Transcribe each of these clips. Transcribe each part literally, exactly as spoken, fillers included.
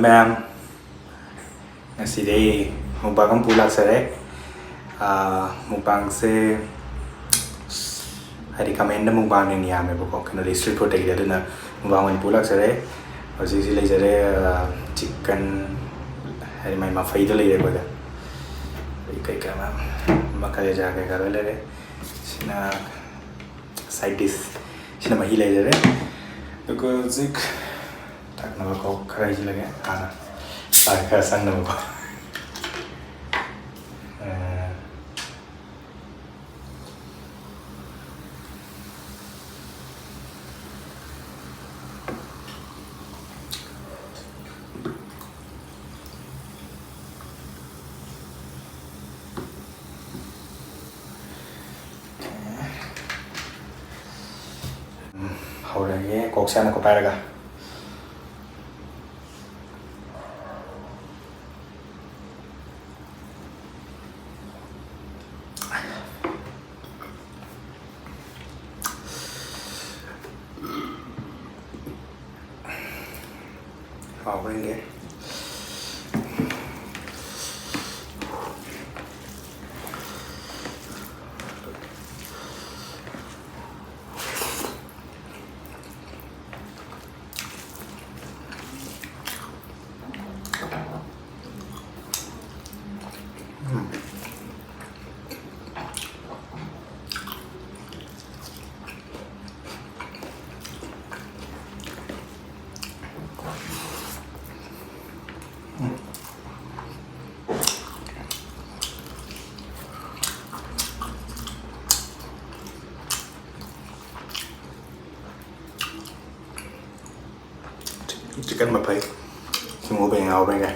ꯃꯌꯥꯝ, ꯉꯁꯤꯗꯤ ꯃꯨꯛꯕꯥꯡ ꯑꯃ ꯄꯨ ꯂꯥꯛꯆꯔꯦ꯫ ꯃꯨꯛꯕꯥꯡꯁꯦ ꯍꯥꯏꯗꯤ ꯀꯃꯦꯟꯗ ꯃꯨꯛꯕꯥꯡꯅ ꯌꯥꯝꯃꯦꯕꯀꯣ, ꯀꯩꯅꯣꯗꯤ ꯏꯁꯇ꯭ꯔꯤꯠ ꯐꯨꯗꯇꯒꯤꯗꯤ꯫ ꯑꯗꯨꯅ ꯃꯨꯛꯕꯥꯡ ꯑꯣꯏꯅ ꯄꯨ ꯂꯥꯛꯆꯔꯦ꯫ ꯍꯧꯖꯤꯛ ꯍꯧꯖꯤꯛ ꯂꯩꯖꯔꯦ ꯆꯤꯛꯀꯟ, ꯍꯥꯏꯗꯤ ꯃꯥꯏ ꯃꯐꯩꯗꯣ ꯂꯩꯔꯦ ꯑꯩꯈꯣꯏꯗ꯫ ꯑꯗꯩ ꯀꯩꯀꯥ ꯃꯌꯥꯝ, ꯃꯈꯜ ꯖꯥ ꯀꯩꯀꯥ ꯂꯣꯏ ꯂꯩꯔꯦ꯫ ꯁꯤꯅ ꯁꯥꯏꯠ ꯗꯤꯁ꯫ ꯁꯤꯅ ꯃꯍꯤ ꯂꯩꯖꯔꯦ꯫ ꯑꯗꯨꯒ ꯍꯧꯖꯤꯛ ꯊꯛꯅꯕ ꯀꯣꯛ ꯈꯔ ꯍꯩꯖꯤꯜꯂꯒꯦ ꯍꯥꯟꯅ꯫ ꯆꯥꯛ ꯈꯔ ꯆꯪꯅꯕꯀꯣ꯫ ꯑ, ꯎꯝ, ꯍꯧꯔꯒꯦ꯫ ꯀꯣꯛꯁꯦ ꯍꯥꯟꯅ ꯀꯣꯛ ꯄꯥꯏꯔꯒ꯫ ꯍꯥꯎꯕ꯭ꯔ ꯌꯦꯡꯒꯦ꯫ ꯆꯤꯛꯀꯟ ꯃꯐꯩ꯫ ꯁꯤ ꯉꯧꯕ ꯌꯥꯝ ꯍꯥꯎꯕꯅꯦ꯫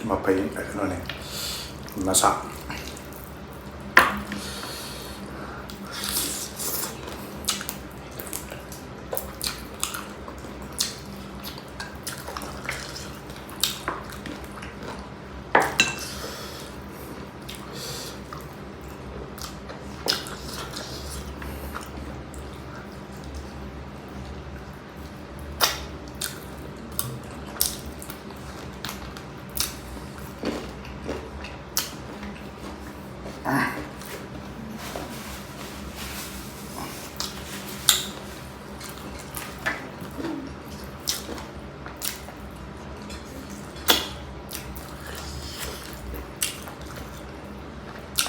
ꯃꯐꯩ, ꯀꯩꯅꯣꯅꯦ, ꯃꯁꯥ꯫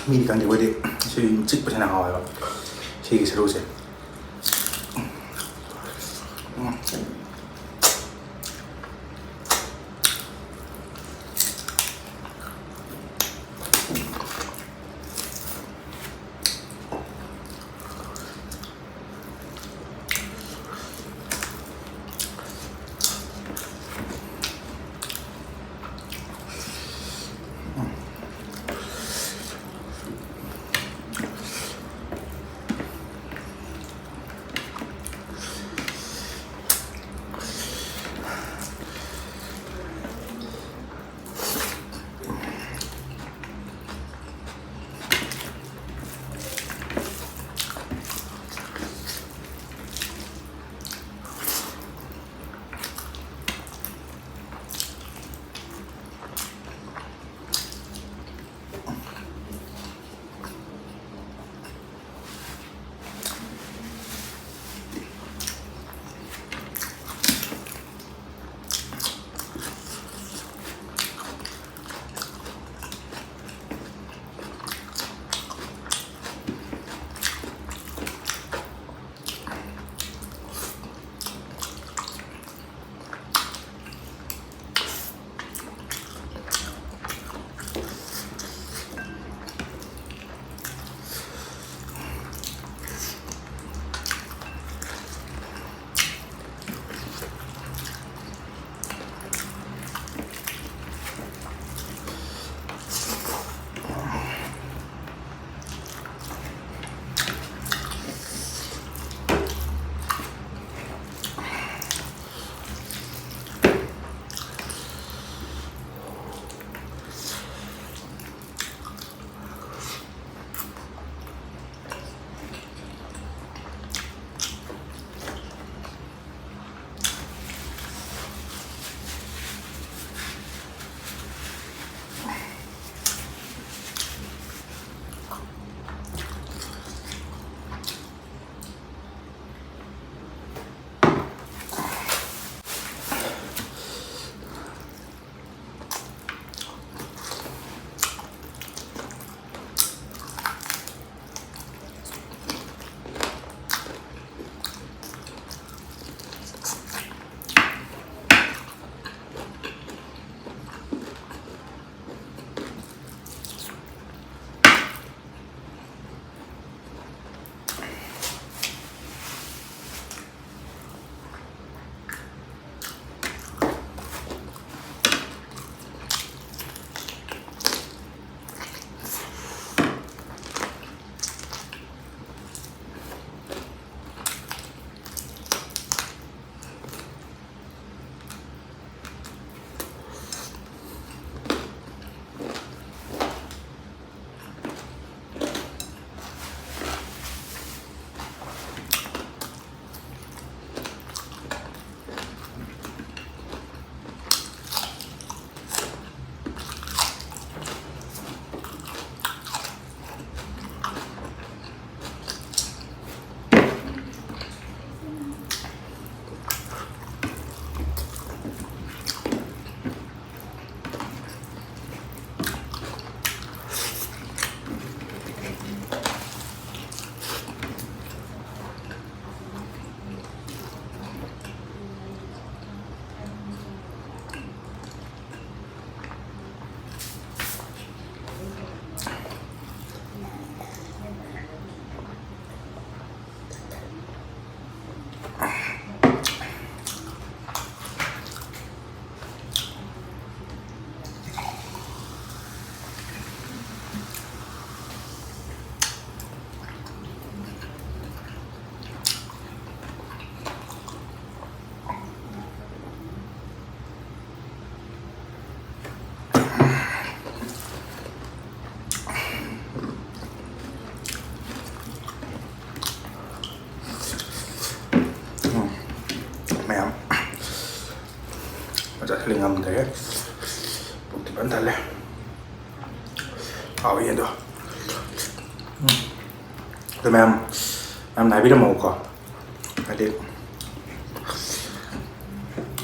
ꯃꯤꯗꯤ ꯈꯪꯗꯦ, ꯑꯩꯈꯣꯏꯗꯤ ꯁꯤ ꯆꯤꯛꯄꯁꯤꯅ ꯍꯥꯎꯋꯦꯕ, ꯁꯤꯒꯤ ꯁꯔꯨꯁꯦ꯫ ꯎꯝ꯫ ꯆꯥꯁꯤꯜꯂꯤ ꯉꯝꯗ꯭ꯔꯦ꯫ ꯄꯨꯛꯇꯤ ꯐꯖꯅ ꯊꯜꯂꯦ꯫ ꯍꯥꯎꯏ ꯑꯗꯣ꯫ ꯎꯝ꯫ ꯑꯗꯣ ꯃꯌꯥꯝ, ꯃꯌꯥꯝꯅ ꯍꯥꯏꯕꯤꯔꯝꯃꯣꯀꯣ꯫ ꯍꯥꯏꯗꯤ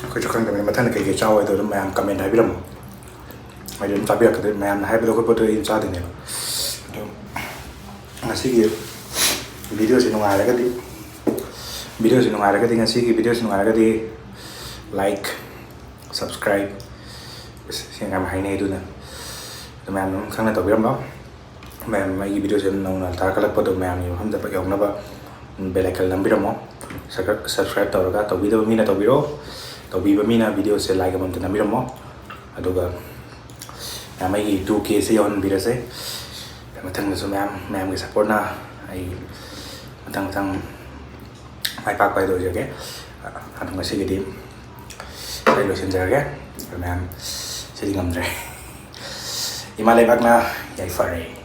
ꯑꯩꯈꯣꯏꯁꯨ ꯈꯪꯗꯕꯅꯤ ꯃꯊꯪꯗ ꯀꯩꯀꯩ ꯆꯥꯎ ꯍꯥꯏꯗꯣ ꯑꯗꯨꯝ ꯃꯌꯥꯝ comment ꯍꯥꯏꯕꯤꯔꯝꯃꯣ꯫ ꯍꯥꯏꯗꯤ ꯑꯗꯨꯝ ꯆꯥꯕꯤꯔꯛꯀꯗꯣꯏ, ꯃꯌꯥꯝꯅ ꯍꯥꯏꯕꯗꯣ ꯈꯣꯠꯄꯗꯣ ꯑꯩ ꯑꯗꯨꯝ ꯆꯥꯗꯣꯏꯅꯦꯕ꯫ ꯑꯗꯣ ꯉꯁꯤꯒꯤ videoꯁꯤ ꯅꯨꯡꯉꯥꯏꯔꯒꯗꯤ, videoꯁꯤ ꯅꯨꯡꯉꯥꯏꯔꯒꯗꯤ, ꯉꯁꯤꯒꯤ videoꯁꯤ ꯅꯨꯡꯉꯥꯏꯔꯒꯗꯤ like, subscribe, ꯁꯤ ꯌꯥꯝ ꯍꯥꯏꯅꯩ꯫ ꯑꯗꯨꯅ ꯑꯗꯨ ꯃꯌꯥꯝ ꯑꯗꯨꯝ ꯈꯪꯅ ꯇꯧꯕꯤꯔꯝꯕ꯫ ꯃꯌꯥꯝ ꯑꯩꯒꯤ videoꯁꯦ ꯅꯧꯅ ꯊꯥꯒꯠꯂꯛꯄꯗꯣ ꯃꯌꯥꯝꯒꯤ ꯃꯐꯝꯗ ꯌꯧꯅꯕ bell icon ꯅꯝꯕꯤꯔꯝꯃꯣ꯫ Subscribe ꯇꯧꯔꯒ, ꯇꯧꯕꯤꯗꯕ ꯃꯤꯅ ꯇꯧꯕꯤꯔꯣ, ꯇꯧꯕꯤꯕ ꯃꯤꯅ videoꯁꯦ like ꯑꯃꯃꯝꯇ ꯅꯝꯕꯤꯔꯝꯃꯣ꯫ ꯑꯗꯨꯒ ꯃꯌꯥꯝ ꯑꯩꯒꯤ two Kꯁꯦ ꯌꯧꯍꯟꯕꯤꯔꯁꯦ꯫ ꯃꯊꯪꯗꯁꯨ ꯃꯌꯥꯝ, ꯃꯌꯥꯝꯒꯤ supportꯅ ꯑꯩ ꯃꯊꯪ ꯃꯊꯪ ꯃꯥꯏ ꯄꯥꯛꯄ ꯍꯥꯏꯗꯣ ꯑꯣꯏꯖꯒꯦ꯫ ꯑꯗꯨ ꯉꯁꯤꯒꯤꯗꯤ ꯑꯩ ꯂꯣꯏꯁꯤꯟꯖꯔꯒꯦ꯫ ꯑꯗꯨ ꯃꯌꯥꯝ, ꯁꯤꯗꯤ ꯉꯝꯗ꯭ꯔꯦ꯫ ꯏꯃꯥ ꯂꯩꯕꯥꯛꯅ ꯌꯥꯏꯐꯔꯦ꯫